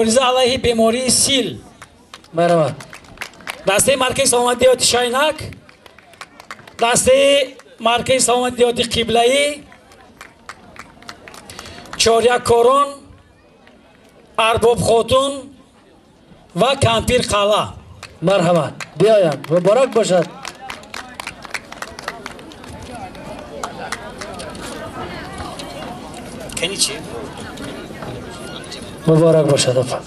Мубориза алайҳи бемории сил. Марҳамат. Дастаи маркази саломатии деҳоти Шайнак, дастаи маркази саломатии деҳоти Қиблаӣ, Чоряккорон, Арбоб Хотун ва Кампир Қалъа. Марҳамат. Биёянд. Муборак бошад. Муборак бошад, апа.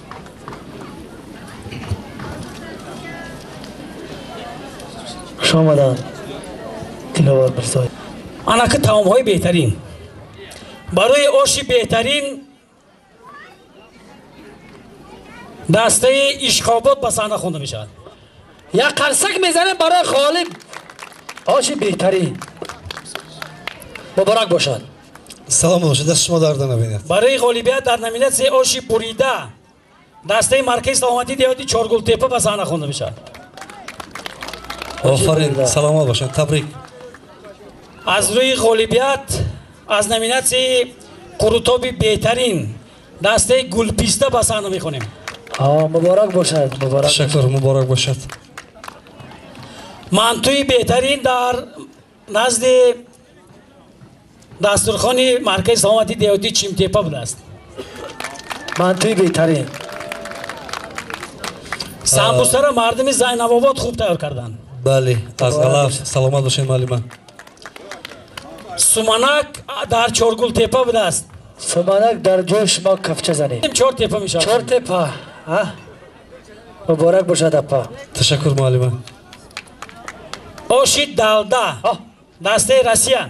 Хуш омаданд Диловар Мирзоев. Анаки таомҳои беҳтарин. Барои оши беҳтарин дастаи Ишқобод ба саҳна хонда мешавад. Як қарсак мезанем барои ғолиб. Оши беҳтарин. Муборак бошад. Салом бошад, даст шумо дард набинад. Барои ғолибият дар номинатсияи оши бурида дастаи маркази саломатии деҳоти Чоргултепа ба саҳна хонда мешавад. Офарин, саломат бошанд, табрик. Аз рӯи ғолибият аз номинатсияи қурутоби беҳтарин дастаи Гулписта ба саҳна мехонем. Муборак бошад, муборак. Ташаккур, муборак бошад. Мантуи беҳтарин дар назди дастурхони маркази саломатии деҳотии Чимтепа будааст. Мантуи беҳтарин. Самбусаро мардуми Зайнабобод хуб тайёр карданд. Бале, аз алаф. Саломат бошед, муаллима. Суманак дар Чоргултепа будааст. Суманак дар ҷои шумо кафча занед. Чор тепа мешавад. Чор тепа. Муборак бошад, апа. Ташаккур, муаллима. Оши далда. Дастаи Россия.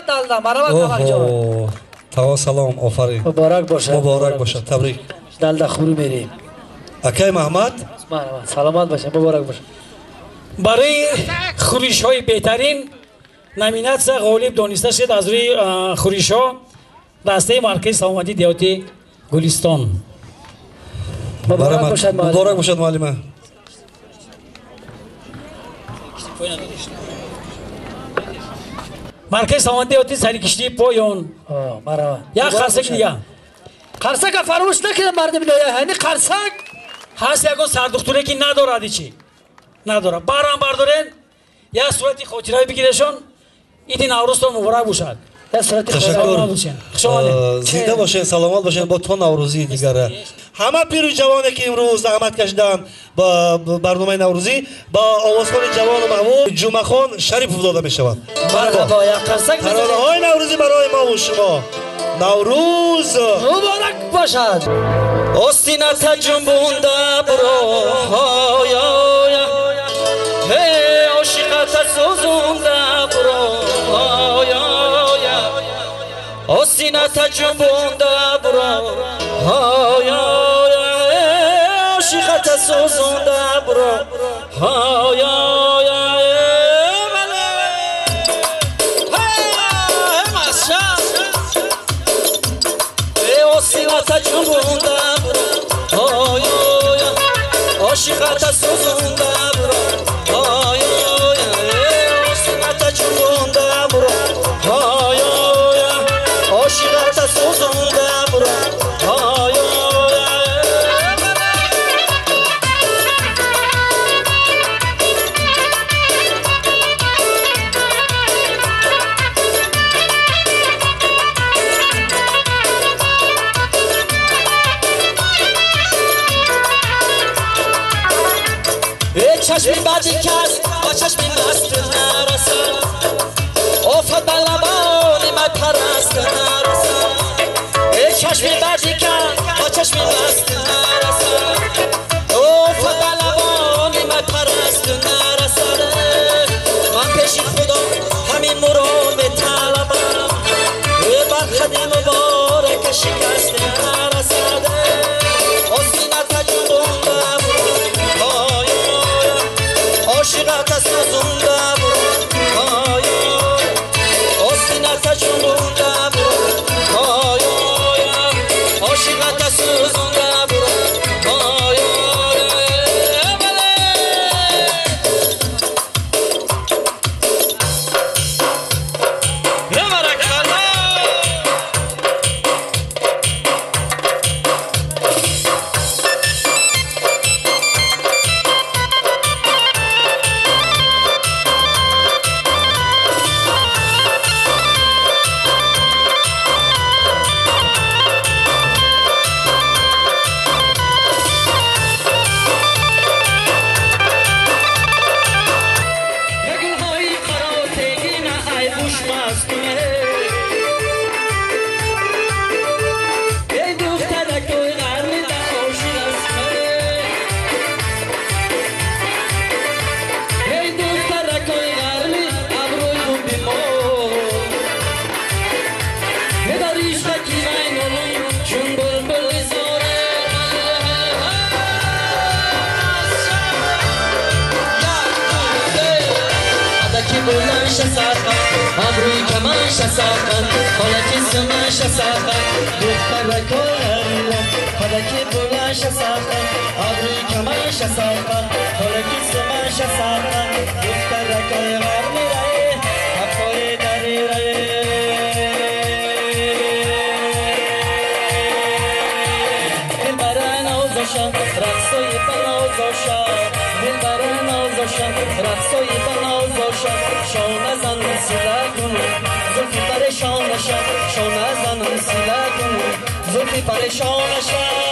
Далда, марҳамат, Камалҷон. Таво салом, офарин. Муборак бошад. Муборак бошад, табрик. Далда хӯрӣ мерем. Акай Маҳмад. Марҳамат, саломат бошед, муборак бошад. Барои хӯришҳои беҳтарин номинатсия ғолиб дониста шуд аз рӯи хӯришҳо дастаи маркази саломатии деҳоти Гулистон. Муборак бошад, муборак бошад, муаллима. Маркази саломатии деҳоти Сарикиштии Поён. Як қарсак дига. Қарсака фаромӯш накунед, мардуми ноҳия. Ҳамин қарсак ҳаст ягон сардухтуре ки надорад ичи. Надорад. Барам бардорен, як сурати хотиравӣ бигирешон. Иди Наврӯзтон муборак бошад. Ташаккур. Зинда бошед, саломат бошед бо то Наврӯзии дигара. Ҳама пиру ҷавоне ки имрӯз заҳмат кашиданд ба барномаи Наврӯзӣ ба овозхони ҷавону маҳбуб Ҷумъахон Шарипов дода мешавад. Таронаҳои Наврӯзӣ барои мову шумо. Наврӯз муборак бошад. Остината ҷунбунда буро, ошиқата сӯзунда буро, остината ҷунбунда буро, ошиқата сӯзунда буро. Остината ҷунбунда буро, ошиқата сӯзунда буро, остината ҷунбунда буро, ошиқата сӯзунда буро. Чашми бади кас ба чашми маст нарасад, офат ба лабони ман параст нарасад. Чашми бади кас ба чашми маст нарасад, офат ба лабони ман параст нарасад. Ман пеши Худо ҳамин мурод металабам, бар қади муборака шикаст нарасад. Остината ҷунбунда буро, ошиқата сӯзунда буро, остината ҷунбунда буро, بلند سرخن ابروی کمش سرخن حالتی سمش سرخن دخترک هریره حالتی بلند سرخن ابروی کمش سرخن حالتی سمش سرخن دخترک هریره هفای دریره دلبر نازاشم رقصای بنازاشم دلبر نازاشم رقصای بنازاشم شانه زنم سیله کنم زلفی پریشانشم شانه زنم سیله کنم زلفی پریشانشم.